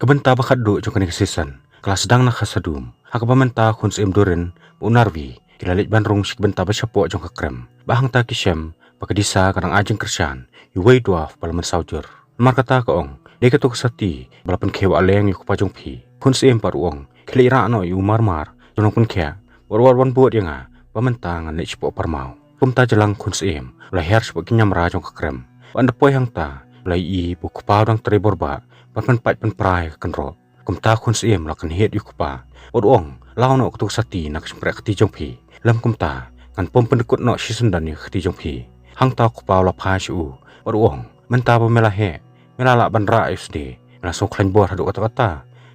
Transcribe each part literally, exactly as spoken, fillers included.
Ka bynta ba khatduh jong kane ka season ka la sdang na Khadsadum, ha kaba mynta khun syiem Durin bad u Narvi ki la leit ban rung sha ka bynta ba shapoh jong ka krem. Bad hangta ki shem ba ka Disa ka dang ai jingkyrshan ïa uwei u dwarf ba la mynsaw jur. Namar kata ka ong, dei kato ka sati ba la pynkhiew ha lynga ïa u kpa jong phi. Khun syiem pat u ong, khie leit rah noh ïa u marmar jong u nongpynkhiah, wat, wat, wat bud ïa nga, ba mynta ngan leit shapoh parmaw. Kumta jlang khun syiem u la hiar shapoh ki niamra jong ka krem. Bad ynda poi hangta u la ïohi ba u kpa u dang trei bor bah ban pynpait pynpra ïa ka kynroh. Kumta khun syiem u la kynhied ïa u kpa bad u ong, law noh kato ka sati na ka shympriah kti jong phi. Lym kumta ngan pom pyndykut noh shisien don ïa ka kti jong phi. Hangta u kpa u la phai sha u bad u ong, mynta ba me la heh, me la lah ban rah ïa u sdie, me la sngewkhlaiñ bor haduh katta katta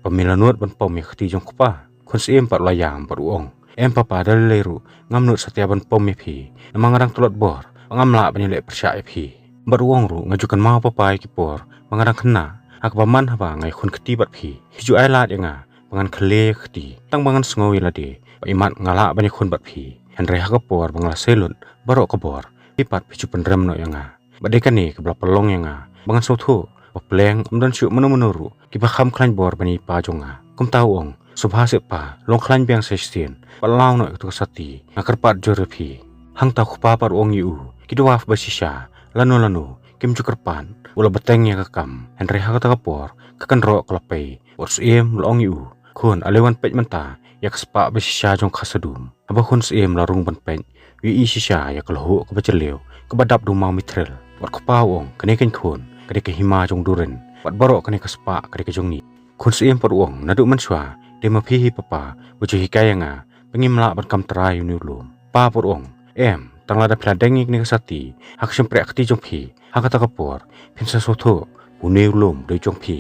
ba me la nud ban pom ïa ka kti jong u kpa. Khun syiem pat u la ïam bad u ong, em papa, da lei lei ruh ngam nud satia ban pom ïa phi, namar nga dang tlot bor ba ngam lah ban ïaleh pyrshah ïa phi. Bad u ong ruh, nga ju kynmaw papa ïa ki por ba nga dang khynnah, ha kaba man haba nga ïakhun kti bad phi, phi ju ai lad ïa nga ba ngan khyllei ïa ka kti tang ba ngan sngew ïa lade ba imat nga lah ban ïakhun bad phi. Hynrei ha ka por ba nga la sei lut baroh ka bor, phi pat phi ju pynrem noh ïa nga. Bad dei kane kaba la pynlong ïa nga ba ngan sngewthuh ba pleng ym don shuh mano mano ruh kiba kham khlaiñ bor ban ïa i pa jong nga. Kumta u ong, sngewbha seh pa, long khlaiñ biang sa shisien bad law noh ïa kato ka sati, nga kyrpad jur ïa phi. Hangta u kpa pat u ong ïa u, ki dwarf ba shisha lano lano kim ju kyrpad, u la bteng ïa ka kam. Hynrei ha kata ka por ka kynroh ka la pei bad u syiem u la ong ïa u, khun, ale wan peit mynta ïa ka spah ba shisha jong Khadsadum. Haba khun syiem u la rung ban peit, u ïohi shisha ïa ka lhuh kaba jylliew kaba dap da u maw mithril. Bad u kpa u ong, kane keiñ khun ka dei ka hima jong u Durin, bad baroh kane ka spah ka dei ka jong ngi. Khun syiem pat u ong, naduh mynshuwa dei ma phi hi papa ba ju hikai ïa nga ba ngim lah ban kam trai ïa une u lum. Pa pat u ong, em, tang lada phi la deng ïa kane ka sati ha ka shympriah kti jong phi, ha kata ka por phin sa sngewthuh ba une u lum u dei u jong phi.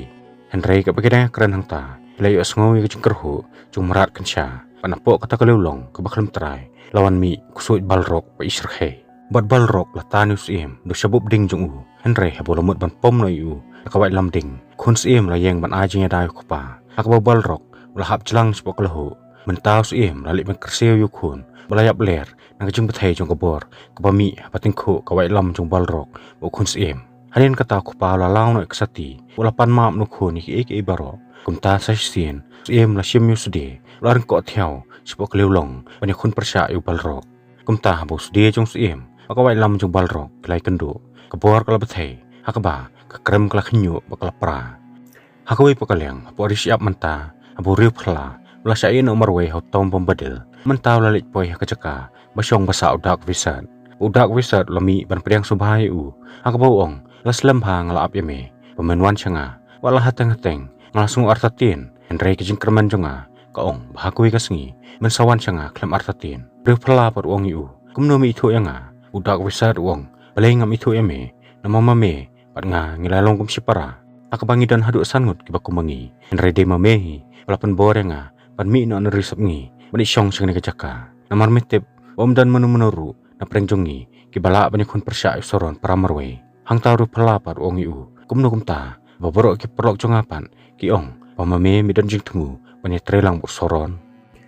Hynrei kaba ki dang ïakren hangta, ki la ïohsngew ïa ka jingkyrhuh jong u mrad kynsha. Bad napoh kata ka liewlong kaba khlem trai la wan mih u ksuid balrok ba i shyrkhei. Bad balrok la tan ïa u syiem da u shabup ding jong u. Hynrei haba u la mut ban pom noh ïa u da ka waitlam ding, khun syiem u la ïeng ban ai jingïada ïa u kpa, ha kaba u balrok u la hap jlang shapoh ka lhuh. Mynta u syiem u la leit ban kyrsiew ïa u khun ba la ïap ler na ka jingbthei jong ka bor kaba mih haba tyngkhuh ka waitlam jong u balrok bad u khun syiem. Hadien kata u kpa u la law noh ïa ka sati, u la pan map na u khun ïa kiei kiei baroh. Kumta sa shisien u syiem u la shim ïa u sdie, u la ryngkoh thiaw shapoh ka liewlong ban ïakhun pyrshah ïa u balrok. Kumta haba u sdie jong u syiem bad ka waitlam jong u balrok ki la ïakynduh, ka bor ka la bthei, ha kaba ka krem ka la khñiuh bad ka la pra. Ha kawei pat ka liang, hapoh ri shyiap mynta, haba u riewphylla u la shah ïehnoh marwei ha u tom bym badil, mynta u la leit poi ha ka jaka ba shong ba sah u Dark Wizard. U Dark Wizard u la mih ban pdiang sngewbha ïa u, ha kaba u ong, la slem bha nga la ap ïa me ba men wan sha nga. Wat la hateng hateng nga la sngew artatien, hynrei ka jingkyrmen jong nga ka ong ba ha kawei ka sngi men sa wan sha nga khlem artatien. U riewphylla pat u ong ïa u, kumno me ithuh ïa nga? U Dark Wizard u ong, balei ngam ithuh ïa me, namar ma me bad nga ngi la long kum shipara, ha kaba ngi don haduh san ngut kiba kum ma ngi. Hynrei dei ma me hi ba la pynbor ïa nga ban mih noh na ri sepngi ban leit shong sha kane ka jaka. Namar me tip ba ym don mano mano ruh na pdeng jong ngi kiba lah ban ïakhun pyrshah ïa u Soron para marwei. Hangta u riewphylla pat u ong ïa u, kumno kumta ba baroh ki paralok jong nga pat ki ong ba ma me me don jingthmu ban ïatrei lang bad u Soron?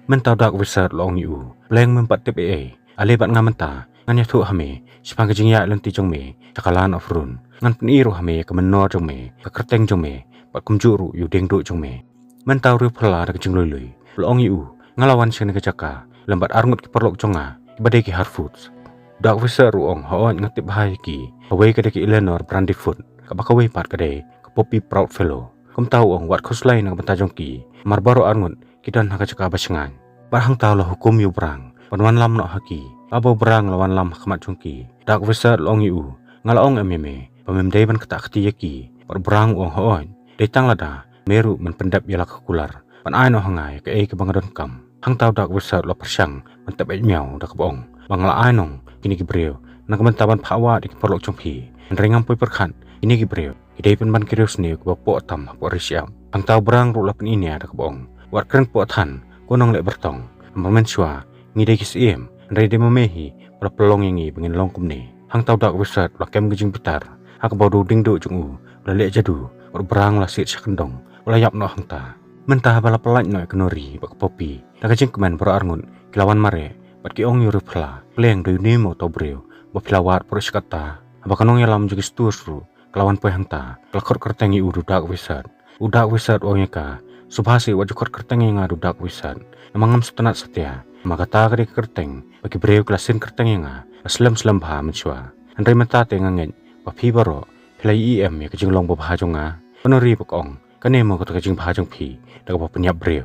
Mynta u Dark Wizard u la ong ïa u, pleng mem pat tip ei ei. Ale bad nga mynta ngan ïathuh ha me shaphang ka jingïaid lynti jong me sha ka Land of Rune. Ngan pyni ruh ha me ïa ka mynnor jong me, ka kyrteng jong me, bad kumjuh ruh ïa u diengduh jong me. Mynta u riewphylla da ka jinglui lui u la ong ïa u, nga la wan sha kane ka jaka lem bad arngut ki paralok jong nga kiba dei ki Harfoots. U Dark Wizard u ong, hooid nga tip bha ïa ki, kawei ka dei ka Eleanor Brandyfoot, kaba kawei pat ka dei ka Poppy Proudfellow. Kumta u ong, wat khuslai na ka bynta jong ki, namar baroh arngut ki don ha ka jaka ba shngaiñ. Bad hangta u la hukum ïa u Brang ban wanlam noh ha ki. Haba u Brang u la wanlam ha khmat jong ki, u Dark Wizard u la ong ïa u, nga la ong em ïa me ba mem dei ban ktah kti ïa ki? Bad u Brang u ong, hooid, dei tang lada me ruh men pyndep ïa la ka kular ban ai noh ha nga ïa kaei kaba nga donkam. Hangta u Dark Wizard u la pyrshang ban tep beit miaw da kaba ong ba nga la ai noh kine ki briew na ka bynta ban phah wad ïa ki paralok jong phi. Hynrei ngam poi pyrkhat kine ki briew ki dei pynban ki riewsniew kiba poh tam hapoh ri shyiap. Hangta u Brang ruh u la pyni nia da kaba ong, wat kren poh than ko nongleh byrtong. Namar mynshuwa ngi dei ki syiem, hynrei dei ma me hi ba la pynlong ïa ngi ba ngin long kumne. Hangta u Dark Wizard u la kem ka jingbitar, ha kaba u diengduh jong u u la leh jadu bad u Brang u la siat sha kyndong, u la ïap noh hangta. Mynta haba la pyllait noh ïa ka Nori bad ka Poppy, da ka jingkmen baroh arngut ki la wan mareh bad ki ong ïa u riewphylla, pleng dei une mo uta u briew ba phi la wad baroh shi katta? Haba ka nongïalam jong ki Sturs ruh ka la wan poi hangta, ka la khot kyrteng ïa u da u Dark Wizard. U Dark Wizard u ong ïa ka, sngewbha seh wat ju khot kyrteng ïa nga da u Dark Wizard, namar ngam sngewtynnat satia. Namar kata ka dei ka kyrteng ba ki briew ki la sien kyrteng ïa nga la slem slem bha mynshuwa. Hynrei mynta te nga ngeit ba phi baroh phi la ïohi em ïa ka jinglong babha jong nga. Ba nuri ba ka ong, kane mo kata ka jingbha jong phi da kaba pynïap briew.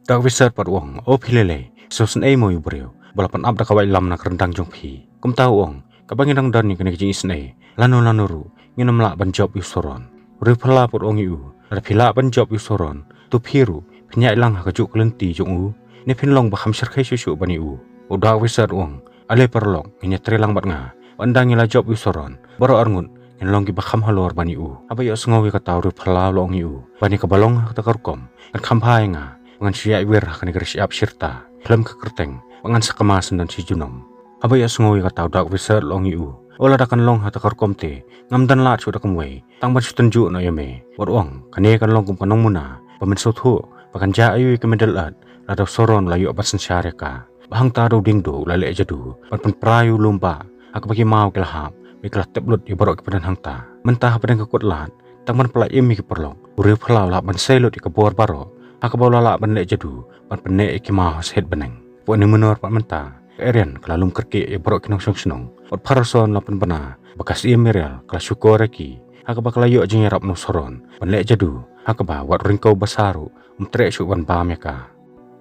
Dark Wizard pat u ong, o phi lei lei, sngewsynei mo ïa u briew ba la pynap da ka waitlam na ka ryndang jong phi. Kumta u ong, kaba ngi dang don ïa kane ka jingisynei, lano lano ruh ngin ym lah ban jop ïa u Soron. U riewphylla pat u ong ïa u, lada phi lah ban jop ïa u Soron, to phi ruh phin ïaid lang ha kajuh ka lynti jong u, ne phin long ba kham shyrkhei shuh shuh ban ïa u. U Dark Wizard u ong, ale paralok, ngin ïatrei lang bad nga, ba ynda ngi la jop ïa u Soron, baroh arngut ngin long kiba kham halor ban ïa u. Haba ïohsngew ïa kata u riewphylla u la ong ïa u, ba ïa kaba long ha kata ka rukom kan kham bha ïa nga ba ngan shu ïaid wir ha kane ka ri shyiap shirta khlem ka kyrteng ba ngan sa kma syndon shi junom. Haba ïohsngew ïa kata u Dark Wizard u la ong ïa u, o lada kan long ha kata ka rukom te, ngam don lad shuh da kumwei tang ban shu tynjuh noh ïa me. Wat u ong, kane kan long kum ka nongmuna ba men sngewthuh ba kan jia aïu ïa ka Middle Earth lada u Soron u la ïoh ban synshar ïa ka. Ba hangta da u dieng duh u la leh jadu ban pynpra ïa u lum bah ha kaba ki maw ki la hap bad ki la tep lut ïa baroh kiba don hangta. Mynta hapdeng ka kut lad, tang ban pyllait im ïa ki paralok, u riewphylla u la hap ban sei lut ïa ka bor baroh ha kaba u la lah ban leh jadu ban pynneh ïa ki maw ha shet bneng. Hapoh Numenor pat mynta, ka Aerion ka la lum kyrkieh ïa baroh ki nongshong shnong. Bad Pharason u la pynbna ba ka Syiem Miriel ka la shukor ïa ki ha kaba ka la ïoh jingïarap na u Soron ban leh jadu ha kaba wat u Ryngkew Basa ruh um treh shuh ban bam ïa ka.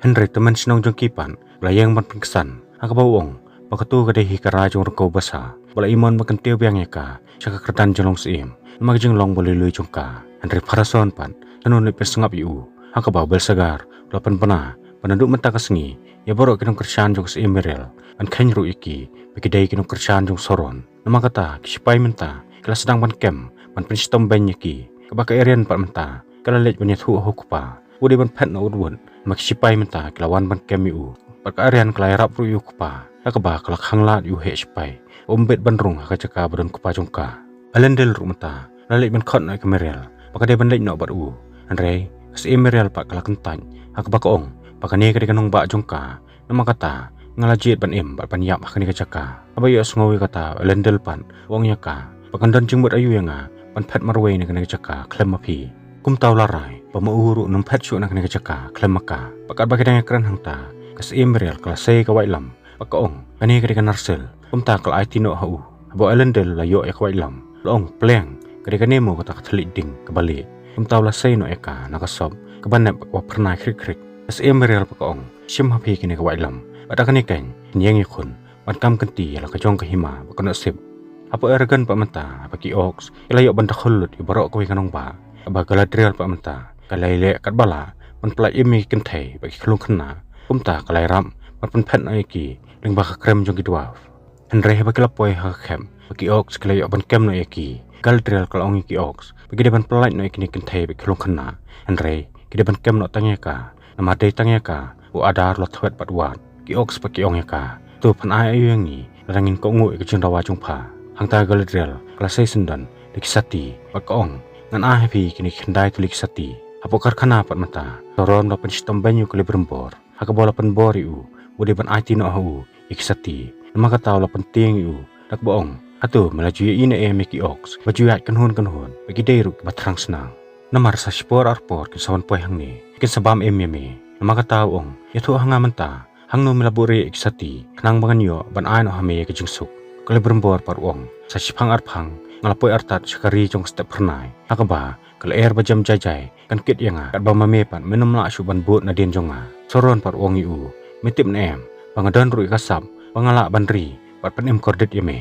Hynrei tymmen shnong jong ki pat u la ïeng ban pynksan ha kaba u ong ba kato ka dei hi ka rai jong u Ryngkew Basa ba la imon ban kyntiew biang ïa ka sha ka kyrdan jinglong syiem namar ka jinglong ba lui lui jong ka. Hynrei Pharason pat shano leit pynsngap ïa u ha kaba u Belsagar u la pynbna ba naduh mynta ka sngi ïa baroh ki nongkyrshan jong ka Syiem Miriel yn kheiñ ruh ïa ki ba ki dei ki nongkyrshan jong u Soron. Namar kata ki shipai mynta ki la sdang ban kem ban pynshitom beiñ ïa ki. Kaba ka Aerion pat mynta ka la leit ban ïathuh ha u kpa, u dei ban phet noh wut wut. Namar ki shipai mynta ki la wan ban kem ïa u. Bad ka Aerion ka la ïarap ruh ïa u kpa ha kaba ka la khang lad ïa u heh shipai ba um bit ban rung ha ka jaka ba don u kpa jong ka. Elendil ruh mynta u la leit ban khot noh ïa ka Miriel ba ka dei ban leit noh bad u. Hynrei ka Syiem Miriel pat ka la kyntait ha kaba ka ong ba kane ka dei ka nongbah jong ka. Namar kata nga la jied ban im bad ban ïap ha kane ka jaka. Haba ïohsngew ïa kata u Elendil pat u ong ïa ka ba kan don jingmut aïu ïa nga ban phet marwei na kane ka jaka khlem ma phi. Kumta u la rai ba ma u ruh un ym phet shuh na kane ka jaka khlem ma ka. Bad katba ki dang ïakren hangta, ka Syiem Miriel ka la sei ïa ka waitlam bad ka ong, kane ka dei ka Narsil. Kumta ka la aiti noh ha u. Haba u Elendil u la ïoh ïa ka waitlam u la ong, pliang, ka dei kane mo kata ka thylliej ding kaba lieh. Kumta u la sei noh ïa ka na ka sop kaba nep bad kaba phyrnai khrik khrik. Ka Syiem Miriel pat ka ong, shim ha phi kane ka waitlam. Bad da kane keiñ phin ïeng ïakhun ban kam kynti ïa la ka jong ka hima bad ka nusip. Hapoh Eragon pat mynta, haba ki Orcs ki la ïoh ban dkhul lut ïa baroh kawei ka nongbah, kaba Galadriel pat mynta ka la ïaleh katba lah ban pyllait im ïa ki kynthei bad ki khyllung khynnah. Kumta ka la ïarap ban pynphet noh ïa ki lyngba ka krem jong ki dwarf. Hynrei haba ki la poi ha ka khep ba ki Orcs ki la ïoh ban kem noh ïa ki, Galadriel ka la ong ïa ki Orcs ba ki dei ban pyllait noh ïa kine ki kynthei bad ki khyllung khynnah. Hynrei ki dei ban kem noh tang ïa ka, namar dei tang ïa ka u Adar u la thwet bad wad. Ki Orcs pat ki ong ïa ka, to phin ai aïu ïa ngi lada ngin kohnguh ïa ka jingdawa jong pha? Hangta Galadriel ka la sei syndon da ki sati bad ka ong, ngan ai ha phi kine ki khyndai tylli ki sati. Hapoh karkhana pat mynta, u Sauron u la pynshitom beiñ ïa u Celebrimbor ha kaba u la pynbor ïa u ba u dei ban aiti noh ha u ïa ki sati. Namar kata u la pyntieng ïa u da kaba ong, hato me la ju ïohi ne em ïa ki Orcs ba ju ïaid kynhun kynhun bad ki dei ruh kiba thrang snam? Namar sa shipor arpor kin sa wan poi hangne, kin sa bam im ïa me. Namar kata u ong, ïathuh ha nga mynta, hangno me la buhrieh ïa ki sati khnang ba ngan ïoh ban ai noh ha me ïa ka jingsuk. U Celebrimbor pat u ong, sa shiphang arphang nga la poi artat sha ka ri jong ka step phyrnai ha kaba ka lyer ba jem jai jai kan kit ïa nga, katba ma me pat men ym lah shuh ban bud nadien jong nga. U Sauron pat u ong ïa u, me tip ne em ba nga don ruh ïa ka sap ba nga lah ban ri bad pynim kordit ïa me?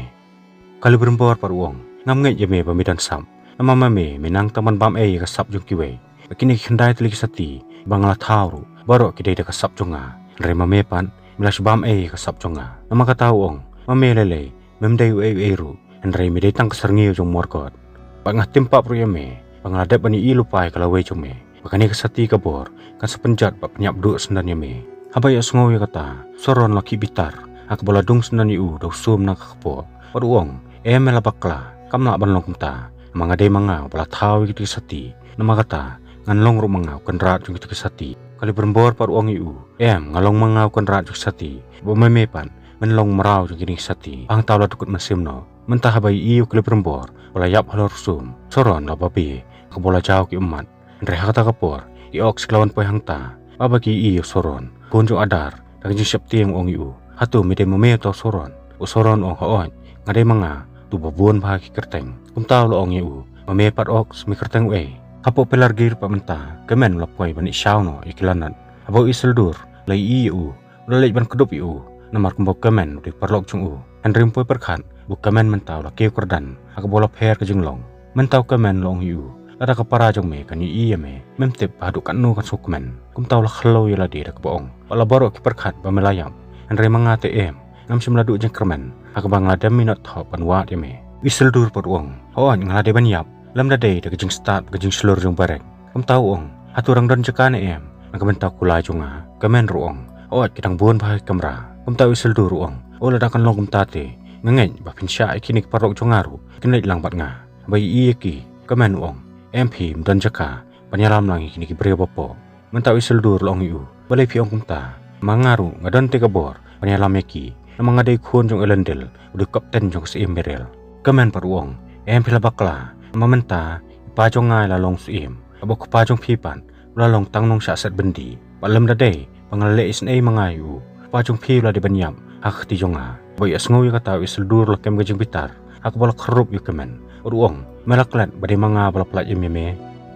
U Celebrimbor pat u ong, ngam ngeit ïa me ba me don sap. Namar ma me, me nang tang ban bam ei ïa ka sap jong kiwei. Bad kine ki khyndai tylli ki sati ba nga la thaw ruh, baroh ki dei da ka sap jong nga. Hynrei ma me pat, me la shu bam ei ïa ka sap jong nga. Namar kata u ong, ma me lei lei mem dei uei uei ruh, hynrei me dei tang ka syrngiew jong u Morgoth. Bad nga tim pap ruh ïa me ba nga la dep ban ïohi lypa ïa ka lawei jong me, ba kane ka sati ka bor kan sa pynjot bad pynïap duh syndon ïa me. Haba ïohsngew ïa kata, u Sauron u la khih bitar ha kaba u la dung syndon ïa u da u sum na ka kpoh. Bad u ong, em, me la bakla, kam lah ban long kumta. Namar nga dei ma nga uba la thaw ïa kita ki sati. Namar kata ngan long ruh ma nga u kynrad jong kita ki sati. U Celebrimbor pat u ong ïa u, em, nga long ma nga u kynrad jong ki sati, bad ma me pat men long mraw jong kine ki sati. Hangta u la dkut mynsiem noh. Mynta haba ïohi ïa u Celebrimbor ba la ïap halor u sum, u Sauron u la babe ha kaba u la jaw ki ummat. Hynrei ha kata ka por, i Ox ki la wan poi hangta, ba ba ki ïohi ïa u Soron, khun jong u Adar, da ka jingsheptieng u ong ïa u, hato me dei ma me uta u Soron? U Soron u ong, hooid, nga dei ma nga, uta uba bun bha ki kyrteng. Kumta u la ong ïa u, ma me pat Ox, me kyrteng uei? Hapoh Pelargir pat mynta, Kemen u la poi ban ïashaw noh ïa ki lanot. Haba u Isildur u la ïohi ïa u, u la leit ban kdup ïa u, namar kumba u Kemen u dei u paralok jong u. Hynrei ym poi pyrkhat ba u Kemen mynta u la kiew kyrdan ha kaba u la pher ka jinglong. Mynta u Kemen u la ong ïa u, lada ka para jong me kan ïohi ïa me, mem tip ba haduh katno kan sngewkmen. Kumta u la khlem ïa lade da kaba ong, wat la baroh ki pyrkhat ba me la ïap, hynrei ma nga te em, ngam shym la duh jingkyrmen ha kaba nga la dem minot thoh ban wad ïa me. U Isildur pat u ong, hooid, nga la dei ban ïap, lymda dei da ka jingstad ka jingshlur jong u Berek. Kumta u ong, hato dang don jaka ne em na ka bynta u kulai jong nga? U Kemen ruh u ong, hooid, ki dang bun bha ki kamra. Kumta u Isildur u ong, o, lada kan long kumta te, nga ngeit ba phin shah ïa kine ki paralok jong nga ruh kin leit lang bad nga. Haba ïohi ïa ki, u Kemen u ong, em phi, ym don jaka ban ïalam lang ïa kine ki briew bapoh. Mynta u Isildur u la ong ïa u, balei phi ong kumta? Ma nga ruh nga don te ka bor ban ïalam ïa ki, namar nga dei u khun jong u Elendil, u dei u kapten jong ka Syiem Mirir. U Kemen pat u ong, em phi la bakla, namar mynta i pa jong nga i la long syiem, haba u kpa jong phi pat u la long tang nongshah set byndi. Bad lymda dei ba nga la leh isynei ma nga ïa u, u pa jong phi u la dei ban ïap ha ka kti jong nga. Haba ïohsngew ïa kata, u Isildur u la kem ka jingbitar ha kaba u la kyrrup ïa u Kemen, bad u ong, me la klet ba dei ma nga ba la pyllait im ïa me?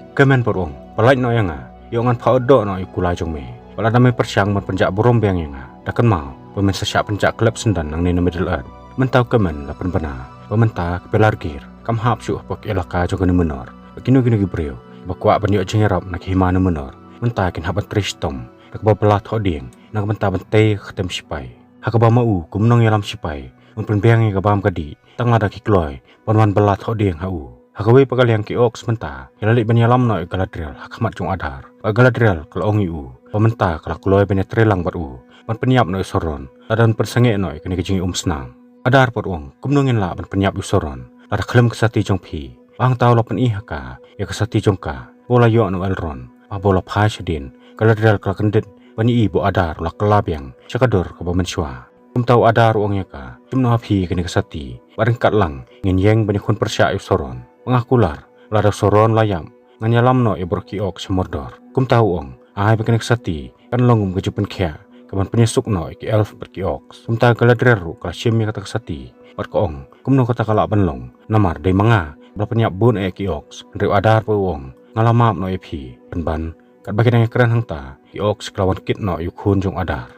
U Kemen pat u ong, pyllait noh ïa nga, ïoh ngan phah doh noh ïa u kulai jong me. Bad lada me pyrshang ban pynjah burom biang ïa nga, da kynmaw ba men sa shah pynjah khlem syndon nangne na Middle Earth. Mynta u Kemen u la pynbna ba mynta ka Pelargir kam hap shuh hapoh ka elaka jong ka Numenor. Bad kino kino ki briew ba kwah ban ïoh jingïarap na ka hima Numenor, mynta kin hap ban trei shitom da kaba bylla thohdieng na ka bynta ban tei ïa ka kyrteng shipai. Ha kaba ma u kum u nongïalam shipai un pynbiang ïa ka bam ka dih tang lada ki kloi ban wan bylla thohdieng ha u. Ha kawei pat ka liang, ki Orcs mynta ki la leit ban ïalam noh ïa u Galadriel ha khmat jong u Adar. Bad u Galadriel ka la ong ïa u ba mynta ka la kloi ban ïatrei lang bad u ban pynïap noh ïa u Sauron, lada un pynsangeh noh ïa kane ka jingïaumsnam. U Adar pat u ong, kumno ngin lah ban pynïap ïa u Sauron lada khlem ka sati jong phi? Bad hangta u la pyni ha ka ïa ka sati jong ka ba u la ïoh na u Elrond. Bad haba u la phai shadien, ka Galadriel ka la kyndit ban ïohi ba u Adar u la kylla biang sha ka dur kaba mynshuwa. Kumta u Adar u ong ïa ka, shim noh ha phi ïa kane ka sati, bad ryngkat lang ngin ïeng ban ïakhun pyrshah ïa u Sauron. Bad nga kular ba lada u Sauron u la ïap, ngan ïalam noh ïa baroh ki Orcs sha Mordor. Kumta u ong, ai ba kane ka sati kan long kum ka jingpynkhiah kaban pynïasuk noh ïa ki Elf bad ki Orcs. Kumta ka Galadriel ruh ka la shim ïa kata ka sati bad ka ong, kumno kata ka lah ban long, namar dei ma nga ba la pynïap bun eh ïa ki Orcs? Hynrei u Adar pat u ong, nga la map noh ïa phi. Pynban, katba ki dang ïakren hangta, ki Orcs ki la wan kit noh ïa u khun jong u Adar.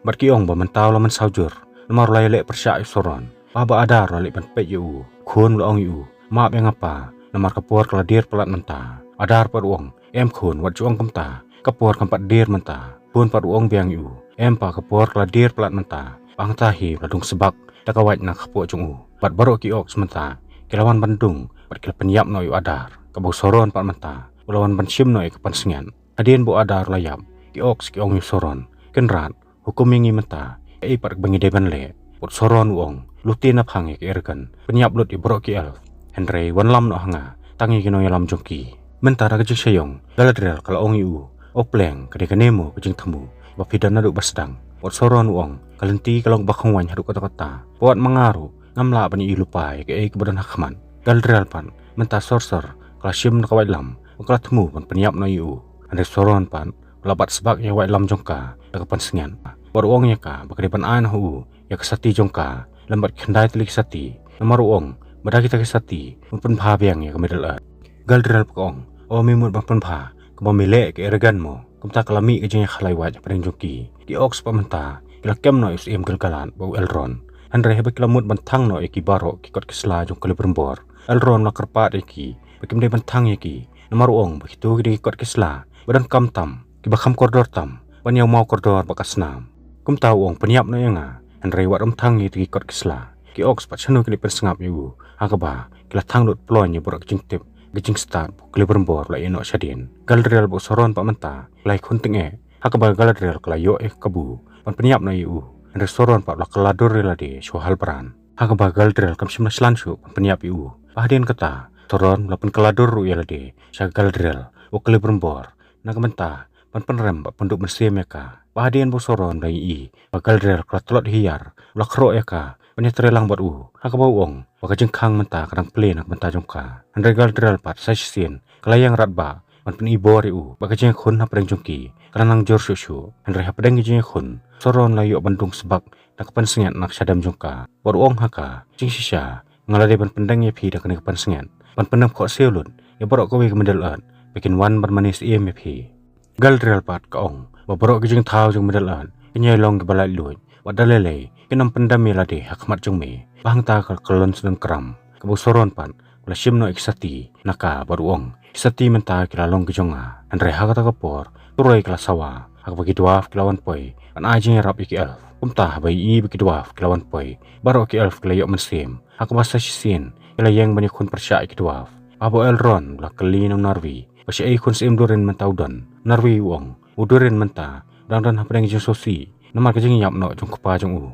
Bad ki ong ba mynta u la mynsaw jur namar u la ïaleh pyrshah ïa u Sauron. Bad haba u Adar u la leit ban peit ïa u, u khun u la ong ïa u, map ïa nga pa, namar ka por ka la dier palat mynta. U Adar pat u ong, em khun, wat ju ong kumta, ka por kam pat dier mynta. U khun pat u ong biang ïa u, em pa, ka por ka la dier palat mynta, bad hangta hi u la dung sbak da ka wait na ka kpoh jong u. Bad baroh ki Orcs mynta ki la wan ban dung bad ki la pynïap noh ïa u Adar. Katba u Sauron pat mynta u la wan ban shim noh ïa ka pansngiat. Hadien ba u Adar u la ïap, ki Orcs ki ong ïa u Sauron, Kynrad, hukum ïa ngi mynta, kaei pat kaba ngi dei ban leh? Bad u Sauron u ong, lute na phang ïa ka Eregion, pynïap lut ïa baroh ki Elf, hynrei wallam noh ha nga tang ïa ki nongïalam jong ki. Mynta da ka jingshah ïong, Galadriel ka la ong ïa u, o pleng, ka dei kane mo ka jingthmu ba phi don naduh ba sdang? Bad u Sauron u ong, ka lynti ka long ba khongwaiñ haduh katta katta, bad ma nga ruh ngam lah ban ïohi lypa ïa kaei kaba don ha khmat. Galadriel pat mynta sor sor ka la shim da ka waitlam bad ka la thmu ban pynïap noh ïa u. Hynrei u Sauron pat u la bat sbak ïa ka waitlam jong ka da ka pansngiat. Bad u ong ïa ka ba ka dei ban ai noh ha u ïa ka sati jong ka lem bad ki khyndai tylli ki sati, namar u ong ba da kita ki sati un pynbha biang ïa ka Middle Earth. Galadriel pat ka ong, o, me mut ban pynbha kumba me leh ïa ka Eregion mo? Kumta ka la mih ka jingïakhalai wait hapdeng jong ki. Ki Orcs pat mynta ki la kem noh ïa u Syiem Gil-galad bad u Elrond. Hynrei haba ki la mut ban thang noh ïa ki baroh ki kot ki sla jong u Celebrimbor, u Elrond u la kyrpad ïa ki ba kim dei ban thang ïa ki, namar u ong ba kito ki dei ki kot ki sla ba donkam tam, kiba kham kordor tam ban ïa maw kordor bad ka snam. Kumta u ong, pynïap noh ïa nga, hynrei wat ym thang ïa kita ki kot ki sla. Ki Orcs pat shano kin pynsngap ïa u, ha kaba ki la thang lut ploiñ ïa baroh ki jingtip, ki jingstad ba u Celebrimbor u la ïeh noh shadien. Galadriel bad u Sauron pat mynta ki la ïakhun tyngeh, ha kaba ka Galadriel ka la ïoh ïa ka kabu ban pynïap noh ïa u. Hynrei u Sauron pat u la kylla dur ïa lade sha u Halbrand. Ha kaba ka Galadriel kam shym la shlan shuh ban pynïap ïa u. Bad hadien kata, u Sauron u la pynkylla dur ruh ïa lade sha ka Galadriel bad u Celebrimbor na ka bynta ban pynrem bad pynduh mynsiem ïa ka. Bad hadien ba u Sauron u la ïohi ba ka Galadriel ka la tlot hiar, u la khroh ïa ka ban ïatrei lang bad u, ha kaba u ong ba ka jingkhang mynta ka dang plie na ka bynta jong ka. Hynrei ka Galadriel pat sa shisien ka la ïeng radbah ban pynibor ïa u ba ka jingïakhun hapdeng jong ki ka la nang jur shuh shuh. Hynrei hapdeng ka jingïakhun Soron la ïoh ban dung sbak na ka pansngiat na ka shadem jong ka. Bad u ong ha ka, jingshisha nga la dei ban pyndeng ïa phi da kane ka pansngiat, ban pyndem khohsiew lut ïa baroh kawei ka Middle Earth ba kin wan ban mane syiem ïa phi. Galadriel pat ka ong ba baroh ka jingthaw jong Middle Earth kin ïai long kiba laitluid, bad da lei lei kin ym pyndem ïa lade ha khmat jong me. Ba hangta ka kyllon sdang kram kaba u Soron pat u la shim noh ïa ki sati na ka bad u ong, ki sati mynta ki la long ki jong nga. Hynrei ha kata ka por turoi ka la sawa ha kaba ki dwarf ki la wan poi ban ai jingïarap ïa ki elf. Kumta haba ïohi ba ki dwarf ki la wan poi, baroh ki elf ki la ïoh mynsiem ha kaba sa shisien ki la ïeng ban ïakhun pyrshah ïa ki dwarf. Haba u Elrond u la kylli na u Narvi ba shaei khun syiem Durin mynta u don, u Narvi u ong, u Durin mynta u dang don hapdeng ka jingsngewsih namar ka jingïap noh jong u kpa jong u.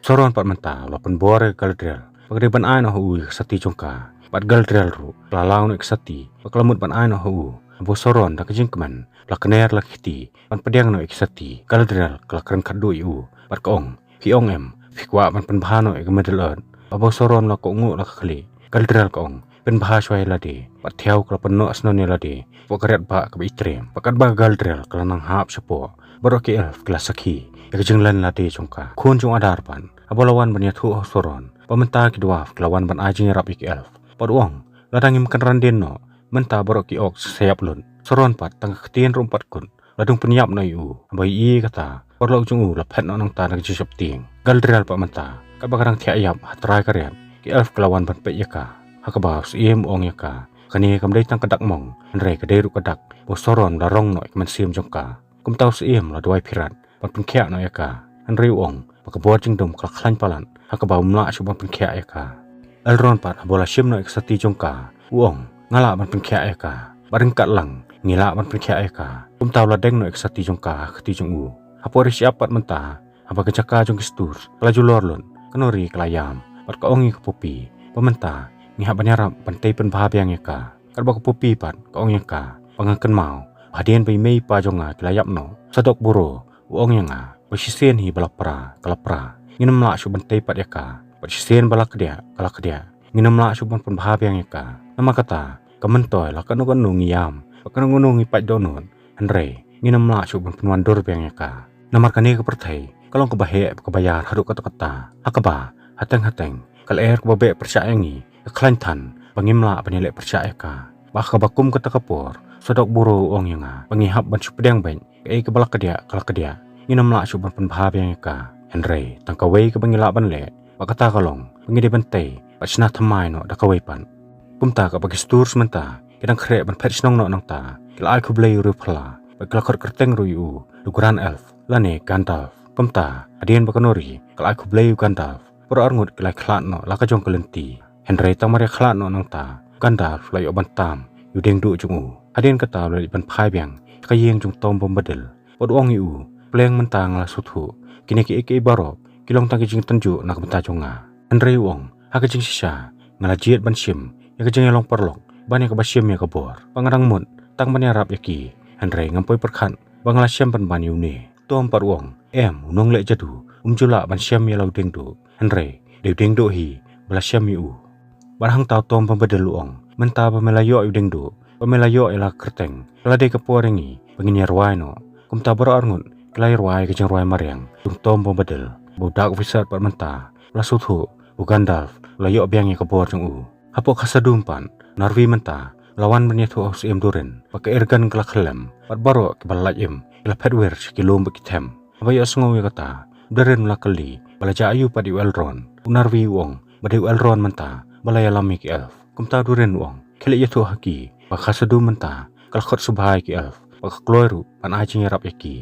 Soron pat mynta u la pynbor ïa ka Galadriel ba ka dei ban ai noh ha u ïa ka sati jong ka. Bad Galadriel ruh ka la law noh ïa ka sati bad ka la mut ban ai noh ha u. Haba u Soron da ka jingkmen u la kner la kti ban pdiang noh ïa ka sati, Galadriel ka la kren khatduh ïa u bad ka ong, phi ong em phi kwah ban pynbha noh ïa ka Middle Earth? Haba u Soron u la kohnguh la khlieh, Galadriel ka ong, pynbha shuwa ïa lade. Bad thiaw ka la pynnoh shnong ïa lade hapoh ka riat bah kaba itriem. Bad katba ka Galadriel ka la nang hap shapoh, baroh ki elf ki la sakhi ïa ka jinglen lade jong ka. Khun jong u Adar pat haba u la wan ban ïathuh ha u Soron ba mynta ki dwarf ki la wan ban ai jingïarap ïa ki elf, bad u ong, lada ngim kynran dien noh mynta baroh ki orc sa ïap lut. Soron pat tang ka ktien ruh um pat kut, la dung pynïap noh ïa u. Haba ïohi ïa kata, paralok jong u la phet noh nangta na ka jingsheptieng. Galadriel pat mynta katba ka dang thiah ïap ha trai ka riat, ki elf ki la wan ban peit ïa ka. Ha kaba u syiem u ong ïa ka, kane kam dei tang ka dak mong, hynrei ka dei ruh ka dak ba u Soron u la rong noh ïa ka mynsiem jong ka. Kumta u syiem u la duwai pyrshah ban pynkhiah noh ïa ka, hynrei u ong ba ka bor jingdum ka la khlaiñ palat ha kaba um lah shuh ban pynkhiah ïa ka. Elrond pat haba u la shim noh ïa ka sati jong ka u ong, nga lah ban pynkhiah ïa ka. Bad ryngkat lang ngi lah ban pynkhiah ïa ka. Kumta u la deng noh ïa ka sati jong ka ha ka kti jong u. Hapoh ri shyiap pat mynta, haba ka jaka jong ki Stooge ka la julor lut, ka Nori ka la ïam bad ka ong ïa ka Poppy ba mynta ngi hap ban ïarap ban tei pynbha biang ïa ka. Katba ka Poppy pat ka ong ïa ka ba ngan kynmaw ba hadien ba i mei i pa jong nga ki la ïap noh, u Sadok Buro u ong ïa nga ba shisien hi ba la pra ka la pra, ngin ym lah shuh ban tei pat ïa ka. Bad shisien ba la kdiah ka la kdiah, ngin ym lah shuh ban pynbha biang ïa ka. Namar kata ka myntoi la katno katno ngi ïam bad katno katno ngi pait dohnud, hynrei ngin ym lah shuh ban pynwandur biang ïa ka. Namar kane ka pyrthei ka long kaba heh bad kaba ïar haduh katta katta, ha kaba hateng hateng ka lyer kaba beh pyrshah ïa ngi ka khlaiñ than ba ngim lah ban ïaleh pyrshah ïa ka. Bad ha kaba kum kata ka por u Sadok Buro u ong ïa nga ba ngi hap ban shu pdiang beit, kaei kaba la kdiah ka la kdiah, ngin ym lah shuh ban pynbha biang ïa ka. Hynrei tang kawei kaba ngi lah ban leh, bad kata ka long ba ngi dei ban tei bad shna thymmai noh da kawei pat. Kumta kaba ki Stooge mynta ki dang khreh ban phet shnong noh nangta, ki la ai khublei ïa u riewphylla bad ki la khot kyrteng ruh ïa u da u Grand Elf lane Gandalf. Kumta hadien ba ka Nori ka la ai khublei ïa u Gandalf, baroh arngut ki la ïakhlad noh la ka jong ka lynti. Hynrei tang mar ïakhlad noh nangta, u Gandalf u la ïoh ban tam ïa u diengduh jong u. Hadien kata u la leit ban phai biang sha ka ïing jong u Tom Bombadil bad u ong ïa u, pleng mynta nga la sngewthuh kine kiei kiei baroh ki long tang ki jingtynjuh na ka bynta jong nga. Hynrei u ong, ha ka jingshisha nga la jied ban shim ïa ka jingïalong paralok ban ïa kaba shim ïa ka bor, ba nga dang mut tang ban ïarap ïa ki, hynrei ngam poi pyrkhat ba nga la shem pynban ïa une. U Tom pat u ong, em, u nongleh jadu um ju lah ban shem ïa la u diengduh, hynrei dei u diengduh hi ba la shem ïa u. Bad hangta u Tom Bombadil u ong, mynta ba me la ïoh ïa u diengduh, ba me la ïoh ïa la ka kyrteng, ka la dei ka por ïa ngi ba ngin ïa rwai noh. Kumta baroh arngut ki la ïa rwai ka jingrwai mariang jong u Tom Bombadil. Bad u Dark Wizard pat mynta u la sngewthuh ba u Gandalf u la ïoh biang ïa ka bor jong u. Hapoh Khazad-dûm pat u Narvi mynta u la wan ban ïathuh ha u Syiem Durin ba ka Irgon ka la khyllem bad baroh kiba la lait im ki la phet wir sha ki lum bad ki them. Haba ïohsngew ïa kata u Durin u la kylli ba la jia aïu pat ïa u Elrond. U Narvi u ong ba dei u Elrond mynta ba la ïalam ïa ki elf. Kumta u Durin u ong, khie leit ïathuh ha ki ba Khazad-dûm mynta ka la khot sngewbha ïa ki elf bad ka kloi ruh ban ai jingïarap ïa ki.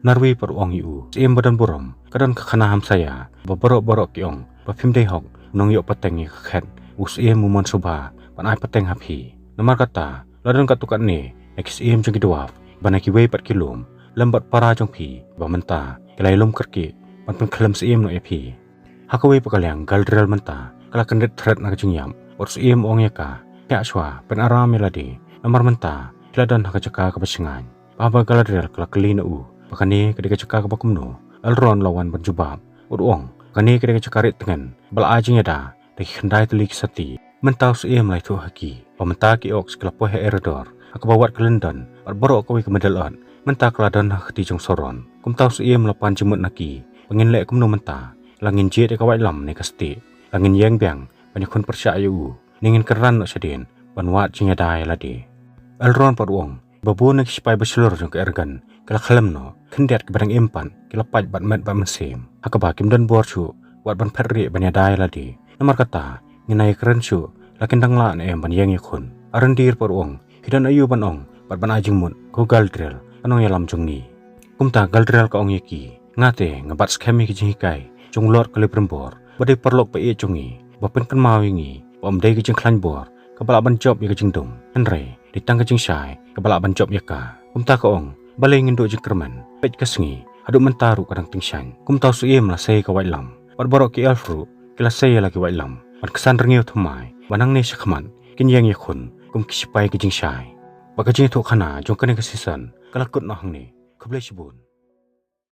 Narvi pat u ong ïa u, Syiem badonburom, ka don ka khana hamsaïa ba baroh baroh ki ong ba phim dei hok u nongïoh pateng ïa ka khet. U Syiem u mon sngewbha ban ai pateng ha phi. Namar kata la don katto katne na ki syiem jong ki dwarf bad na kiwei pat ki lum lem bad para jong phi ba mynta ki la ïalum kyrkieh ban pynkhyllem syiem noh ïa phi. Ha kawei pat ka liang Galadriel mynta ka la kyndit thret na ka jingïap. Bad u Syiem u ong ïa ka, thiah shuwa, pynaram ïa lade, namar mynta phi la don ha ka jaka kaba shngaiñ. Bad haba Galadriel ka la kylli na u ba kane ka dei ka jaka kaba kumno, u Elrond u la wan ban jubab bad u ong, kane ka dei ka jaka rieh tngen ba la ai jingïada da ki khyndai tylli ki sati. Mynta u Syiem u la ïathuh ha ki ba mynta ki orcs ki la poi ha Erebor ha kaba wad ka lyndon bad baroh kawei ka medal ot mynta ka la don ha ka kti jong Sauron. Kumta u Syiem la pan jingmut na ki ba ngin leh kumno mynta, la ngin jied ïa ka waitlam ne ka stieh, la ngin ïeng biang ban ïakhun pyrshah ïa u, ne ngin kyrdan noh shadien ban wad jingïada ïa lade. Elrond pat u ong ba bun na ki sipai bashlur jong ka Eragon ki la khlem noh, khyndiat kiba dang im pat ki la pait bad met bad mynsiem, ha kaba kim don bor shuh wat ban phet rieh ban ïada ïa lade. Namar kata ngin ïakren shuh la kin dang lah ne em ban ïeng ïakhun. Arondir pat u ong, phi don aïu ban ong bad ban ai jingmut, ko Galadriel, ka nongïalam jong ngi? Kumta Galadriel ka ong ïa ki, nga te nga bat skhem ïa ki jinghikai jong u Lord Celebrimbor ba dei paralok ba ïeit jong ngi, ba pynkynmaw ïa ngi ba ym dei ka jingkhlaiñ bor kaba lah ban jop ïa ka jingdum, hynrei dei tang ka jingshai kaba lah ban jop ïa ka. Kumta ka ong, balei ngin duh jingkyrmen? Peit ka sngi, haduh mynta ruh ka dang tyngshaiñ. Kumta u Syiem la sei ka waitlam bad baroh ki elf ruh ki la sei ïa la ki waitlam ban ksan rngiew thymmai ba nangne shakhmat kin ïeng ïakhun kum ki sipai ki jingshai. Bad ka jingïathuhkhana jong kane ka season ka la kut noh hangne. Khublei shibun.